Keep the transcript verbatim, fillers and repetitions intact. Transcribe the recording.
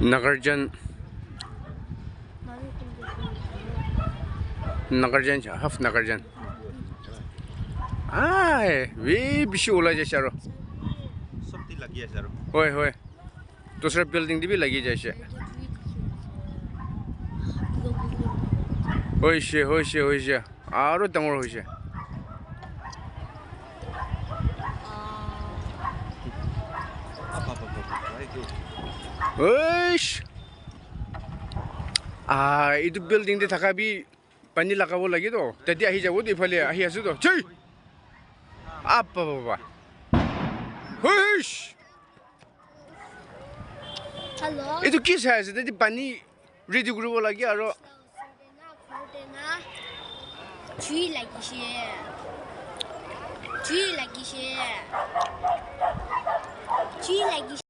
Nagarjan. Nagarjan cha, half Nagarjan. Ai, we bishi ulai jaise aro. Sob te lagi ase aro. Hoi, hoi. Dusra building te bi lagi jaise. Hoise, hoise, hoise. Aro dangor hoise. Eish. Ah, etu building te thaka bi pani lagabo lage to. Tate ahi jabo to ephale ahi ase to. Choi! Apa baba. Hoish! Hello. Etu ki sai ase? Tate pani ready kuribo lage aro. Jui lagise. Jui lagise. Jui lagise.